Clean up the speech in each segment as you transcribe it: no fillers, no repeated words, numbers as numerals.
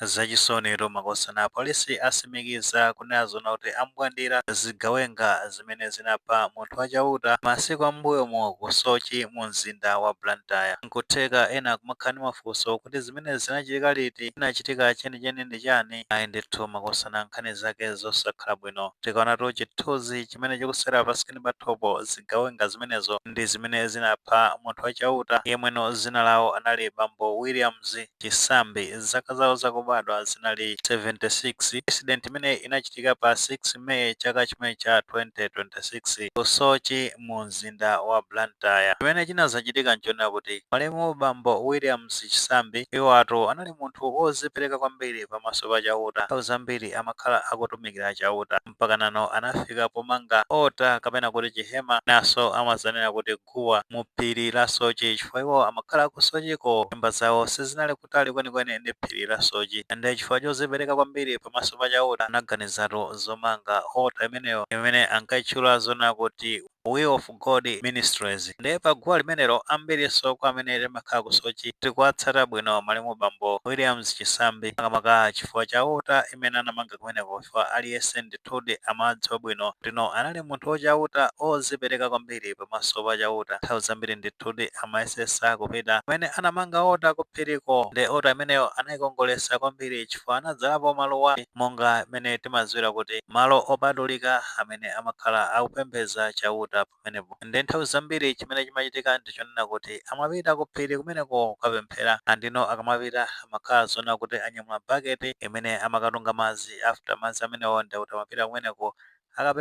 Zachisoni makosana, apolisi asimikiza kunena zona kuti ambwandira zigawenga zimene zinapha munthu wachauta masiku ambuyomo ku Soche mu mzinda wa Blantyre. Nkutheka ena kumakhala ndi mafunso kuti zimene zinachitika liti, zinachitika chenicheni ndi chani? Ayi ndithu makosana, nkhani zake zosakhala bwino. Tikaonatu chithunzi chimene chikusera pa screen pathopo, zigawenga zimenezo ndi zimene zinapha munthu wachauta yemweno zina lawo anali bambo Williams Chisambi, zaka zawo zakubadwa zinali 76. Incident imene inachitika pa 6 May chaka chimene cha 2026 ku Soche mu mzinda wa Blantyre. Chimene chinazachitika nchonena kuti malemu bambo Williams Chisambi iwo anali munthu wozipereka kwambiri pamaso pa Chauta. Nthawi zambiri amakhala akutumikira Chauta, mpaka nano anafika pomanga altar kapena kuti chihema, naso amazanena kuti guwa, mu phiri la Soche, chifukwa iwo amakhala ku Socheko. Nyumba zawo sizinali kutali kwenikweni ndi phiri la Soche. Ndi chifukwa chozipereka kwambiri pamaso pa Chauta, anaganizatu zomanga altar imeneyo imene ankayitchula zona kuti Will of God Ministries. Ndiye pa guwa limenelo, ambiriso kwa amene timakhala ku Soche tikuwatsata bwino malemu bambo Williams Chisambi, makamaka chifukwa cha altar imene anamanga kumeneko, chifukwa aliyense ndithudi amadziwa bwino tino anali munthu wochauta, ozipereka kwambiri pamaso pa Chauta. Nthawi zambiri ndithudi amayesesa kupita kumene anamanga altar kuphiriko. Ndi altar imeneyo anayikongolesa kwambiri chifukwa anadzalapo maluwa, monga imene timadziwira kuti malo opatulika amene amakhala akupembedza Chauta pamenepo. Ndi nthawi zambiri chimene chimachitika ndichonena kuti amapita ku phiri kumeneko kukapemphera. Andino akamapita amakhala zona kuti anyamula baketi imene amakatunga madzi. After madzi amenewo, ndikuti amapita kumeneko,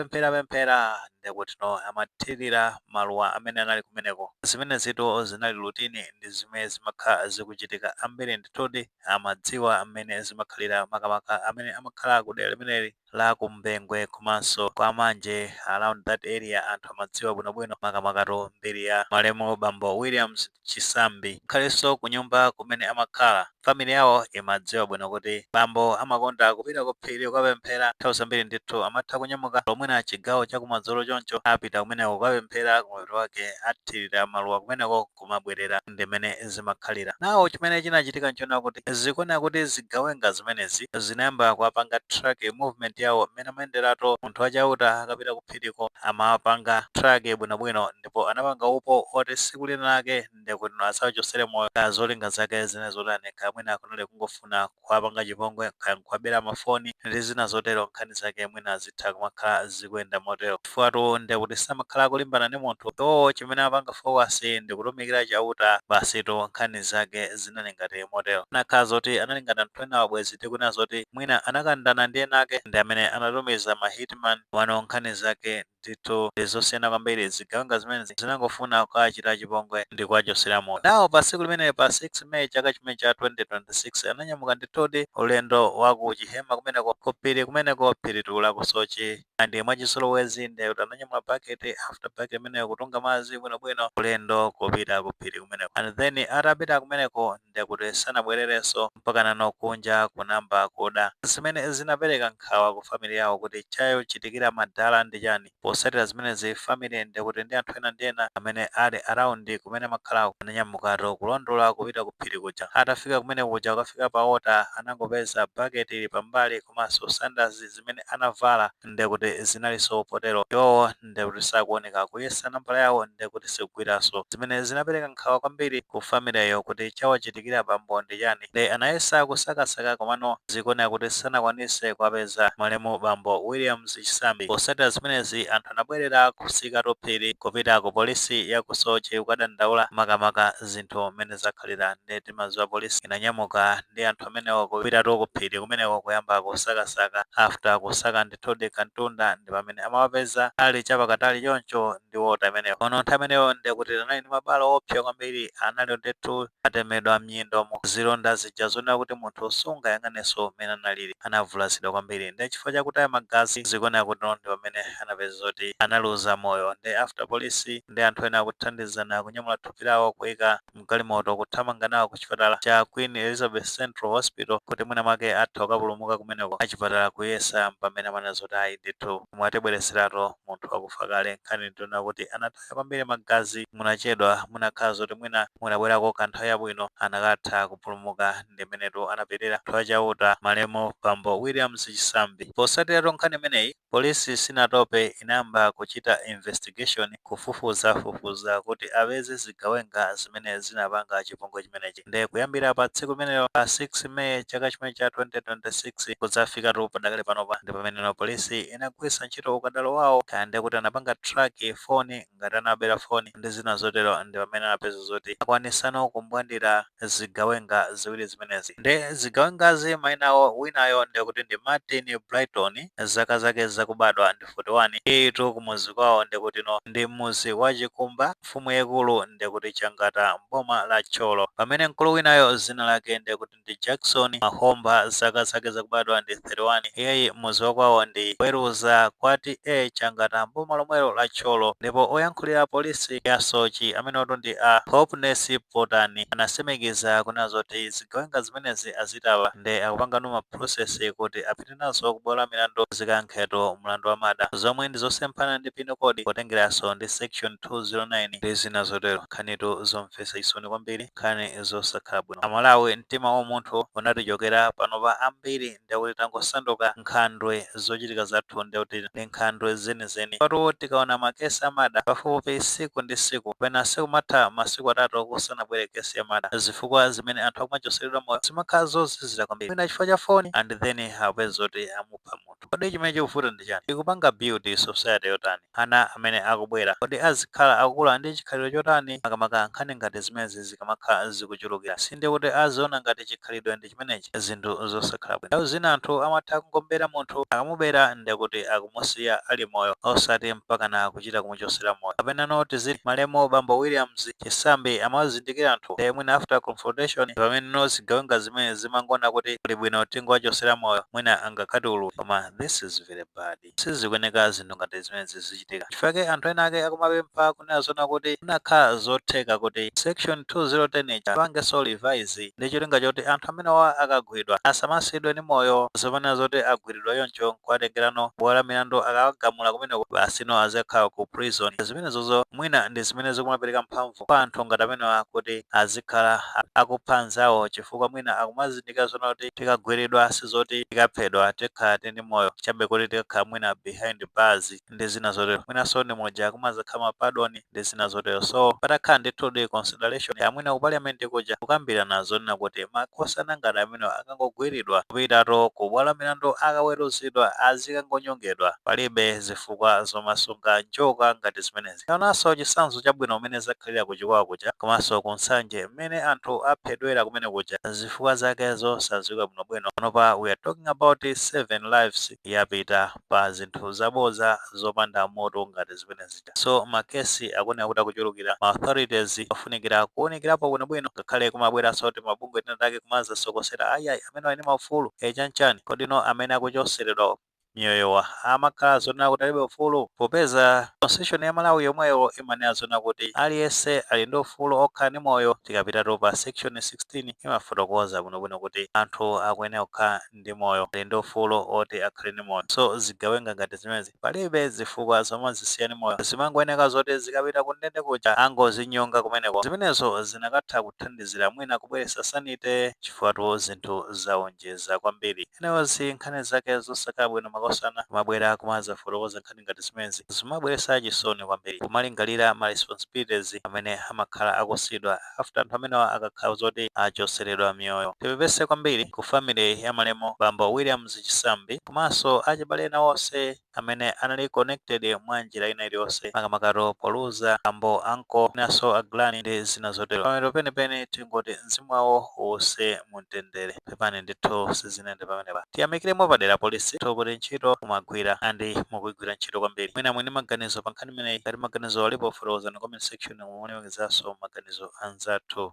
akapempherapemphera, ndikuti no amathirira maluwa amene anali kumeneko. Zimene zitu zinali routine, ndi zimene zimakhala zikuchitika. Ambiri ndithudi amadziwa amene zimakhalira, makamaka amene amakhala ku dera limeneli la Kumbengwe komanso kwa Manje, around that area. Anthu amadziwa bwinobwino makamakatu mbiri ya malemu bambo Williams Chisambi. Khalenso ku nyumba kumene amakhala, family yawo imadziwa bwino kuti bambo amakonda kupita ku phiri kukapemphera. Nthawi zambiri ndithu amatha kunyamuka lomwena chigawo chakumadzulo choncho, apita kumeneko kukapemphera, kumapeto wake athirira maluwa kumeneko, kumabwerera. Ndimene zimakhalira nawo. Chimene chinachitika nchona kuti zikuoneka kuti zigawenga zimenezi zinayamba kuwapanga track movement yawo mmene amayenderato munthu wachauta akapita kuphiriko. Amapanga track bwinobwino, ndipo anapanga upo oti tsiku lina lake ndikuti asawachosere moyo. Kaya zolinga zake zine zotani, kaya mwina kunali kungofuna kuwapanga chipongwe, kaya nkuwabera mafoni ndi zina zotero, nkhani zake mwina zitha kumakhala zikuyenda motero, chifukwa ndikuti samakhala akulimbana ndi munthu. Iwowo chimene amapanga focus ndi kutumikira Chauta basitu. Nkhani zake zinali ngati motero. Anakhala zoti anali ngati anthu ena wabwezi, tikunena zoti mwina anakandana ndi ena ake, ndi amene anatumiza ma hitman wano. Nkhani zake ndithu zosiyana kwambiri. Zigawenga zimene zinangofuna kukachita chipongwe ndi kuwachosera moyo nawo. Pa tsiku limene pa 6 May chaka chimene cha 2026, ananyamuka ndithudi ulendo wa ku chihema kumeneko, kuphiri kumeneko, phiritu la ku Soche. Ndi mwachizolowezi ndekuti ananyamula bucket. After bucket imeneyo, kutunga madzi bwinobwino, ulendo kupita ku phiri kumeneko. And then atapita kumeneko, ndekuti sanabwererenso mpaka nano kunja kunamba kuda, zimene zinapereka nkhawa ku family yawo kuti chayo chitikira madala ndi chani. Posatira zimenezi, family ndekuti ndi anthu ena ndi ena amene ali around kumene amakhalako ananyamukatu kulondola kupita ku phiri kuja. Atafika kumene kuja, kukafika pa altar, anangopeza bucket ili pambali komanso sandals zimene anavala ndekuti zinalinso potero. Iwowo ndekuti sakuoneka, kuyesa nambala yawo ndekuti sikugwiranso, zimene zinapereka nkhawa kwambiri ku familyyo kuti chawachitikira bambo ndi chani. Ndi anayesa kusakasaka, komano zikuoneka kuti sanakwanise kuwapeza malemu bambo Williams Chisambi. Posatira zimenezi, anthu anabwerera kusika phiri kupita ku polisi ya ku Soche kukadandaula makamaka zinthu mmene zakhalira. Ndi timadziwa polisi inanyamuka ndi anthu amenewo kupitatu ku phiri kumeneko kuyamba kusakasaka. After kusaka ndithudi kantunda, ndi pamene amawapeza ali chapakatali choncho ndi altar imeneyo. Kono nthawi imeneyo ndikuti anali ndi mabala opsa kwambiri, anali ndithu atemedwa mnyendomo, zilonda zija zonena kuti munthu sungayang'anenso mmene analili, anavulazidwa kwambiri. Ndi chifukwa chakutaya magazi, zikuoneka kuti ndi pamene anapeza. zoti analuza moyo. Ndi after polisi ndi anthu ena akuthandizana kunyamula thupi lawo, kuyika mgalimoto, kuthamanga nawo ku chipatala cha Queen Elizabeth Central Hospital kuti mwina mwake atha kukapulumuka kumeneko. Achipatala kuyesa, pamene amanena zoti ayi ndithu, mwatibwereseratu munthu wakufa kale. Nkhani ndiona kuti anataya kwambiri magazi, munachedwa, munakhala zoti mwina munabwerako kanthawi yabwino, anakatha kupulumuka. Ndimenetu anapitirira munthu wachauta, malemu bambo Williams Chisambi. Posatiratu nkhani imeneyi, polisi sinatope, inayamba kuchita investigation, kufufuzafufuza kuti apeze zigawenga zimene zinapanga chipongwe chimenechi. Nde kuyambira pa tsiku limenelo, pa 6 May chaka chimene cha 2026, kudzafikatu padakali panopa, ndi pameneno polisi inagwiritsa ntchito ukadaulo wawo, kaya kuti anapanga track foni, ngati anabera foni ndi zina zotero, ndi pamene anapeza zoti akwanisano kumbwandira zigawenga ziwiri zimenezi. Nde zigawengazi mayina awo, winayo ndikuti ndi Martin Brighton, zaka zake zakubadwa ndi 41. Iyitu kumuzi kwawo ndikuti no ndi muzi wa Chikumba, mfumu yaikulu ndikuti Changata, mboma la Thyolo, pamene mkulu winayo zina lake ndikuti ndi Jackson Mahomba, zaka zake zakubadwa ndi 31. Iyeyi muzi wakwawo ndi Weruza kwati a Changata, mboma lomwelo la Thyolo. Ndipo oyankhulira polisi ya Sochi, amenewotu ndi a Hopeness Potani, anasimikiza kunena zoti zigawenga zimenezi azitapa, ndi akupanga numa process kuti apite nazo kubwalo la milandu, zikayankheto mlandu wa murder, zomwe ndi zosemphana ndi Penal Code, potengeranso ndi section 209 ndi zina zotero. Nkhanitu zomvetsa chisoni kwambiri, nkhani zosakhala bwino. Amalawi, mtima wa munthu unatichokera. Panopa ambiri ndikuti tangosanduka nkhandwe, zochitika zathu ndikuti ndi nkhandwe zenizeni. Patu tikaona ma case a murder pafupifupi siku ndi siku, pena sikumatha masiku 3 kusanabwere case ya murder. Zifukwa zimene anthu akumachoseredwa moyo zimakhala zozizira kwambiri, mwina chifukwa cha foni, and then apeza zoti amupha munthu. Kodi chimene chikuvuta ndi chani? Tikupanga build society yotani? Ana amene akubwera, kodi azikhala akukula ndi chikhalidwe chotani, makamaka nkhani ngati zimenezi zikamakhala zikuchulukira? Sinde kuti aziona ngati chikhalidwe ndi chimenechi? Zinthu zosakhala bwino. Nthawi zina anthu amatha kungombera munthu, akamubera ndekuti akumusiya ali moyo, osati mpakana kuchita kumuchosera moyo. Kapena noti zili malemu bambo Williams Chisambi amawazindikira anthu, ndi mwina after confrontation, pamene no zigawenga zimene zimangona kuti kuli bwino tingowachosera moyo, mwina angakhati ululu. Koma this is very bad, sizikuyeneka zinthu ngati zimenezi zichitika. Chifukwa anthu ena ake akumapempha kunena zona kuti kunakhala zotheka kuti section 210 apangenso revise, ndi cholinga choti anthu amenewa akagwidwa asamasidwe ndi moyo. Zomanena zoti agwiridwa yoncho nkuwatengerano bwalo la milandu, akawagamula kumeneko, basi no azikhala ku prison. Zimenezozo mwina ndi zimene zikumapereka mphamvu kwa anthu ngati amenewa kuti azikhala akupha anzawo, chifukwa mwina akumazindikira zona kuti tikagwiridwa sizoti tikaphedwa, tikhala tili ndi moyo chabe, kuti tikakhala mwina behind bars ndi zina zotero, mwinanso ndi moja kumazakhala ma pardon ndi zina zotero. So patakhala ndithudi consideration ya mwina ku parliament kuja, kukambirana zonena kuti makosana ngati amenewa akangogwiridwa kupitatu ku bwalo la milandu, akaweruzidwa, azikangonyongedwa. Palibe zifukwa zomasunga njoka ngati zimenezi. Taonanso chitsanzo chabwino mmene zakhalira kuchikwawa kuja, komanso ku Nsanje, mmene anthu aphedwera kumene kuja, zifukwa zake zosadziwika bwinobwino. Panopa we are talking about seven lives yapita pa zinthu zaboza zopanda moto ngati zimene zija. So ma case akuoneka kuti akuchulukira, ma authorities afunikira kuwunikirapo bwinobwino, ngakhale kumabweranso kuti mabungwe ena kumazasokosera, ayiayi, amene ali ndi maufulu echanchani. Kodino amene akuchoseredwa miyoyowa amakhala zonena kuti alibe ufulu, popeza constitution ya Malawi yomweyo imanena zona kuti aliyense ali ndi ufulu okhala ndi moyo? Tikapitatu pa section 16, imafotokoza bwinobwino kuti anthu akuyenera kukhala ndi moyo, ali ndi ufulu oti akhale ndi moyo. So zigawenga ngati zimenezi palibe zifukwa zomwe zisiya ndi moyo, zimangoyeneka zoti zikapita kundende kuja angozinyonga kumeneko. Zimenezo zinakatha kuthandizira mwina kubweretsa sanity, chifukwa zinthu zawonjeza kwambiri. Anyways, nkhani zake zosakhala bwino, makosana. Kumabwera kumazafotokoza nkhani ngati zimenezi zimabweretsa chisoni kwambiri, kumalingalira ma responsibilities amene amakhala akusiyidwa after anthu amenewa akakhala zoti achoseredwa miyoyo. Tipepese kwambiri ku family ya malemu bambo Williams Chisambi, komanso achibale ena onse amene anali connected mwa njira ina iliyonse, makamakato poluza ambo, uncle naso agranny ndi zina zotero. Pamene penipeni tingoti mzimu wawo uwuse mumtendere. Pepani ndithu, sizinende pamenepa. Tiyamikiremo padera polisi kuti ntchito mumagwira andi mukuyigwira ntchito kwambiri. Mwina mwini maganizo pa nkhani imeneyi, ngati maganizo alipo, fotokozani comment section, mulemekezanso maganizo anzathu.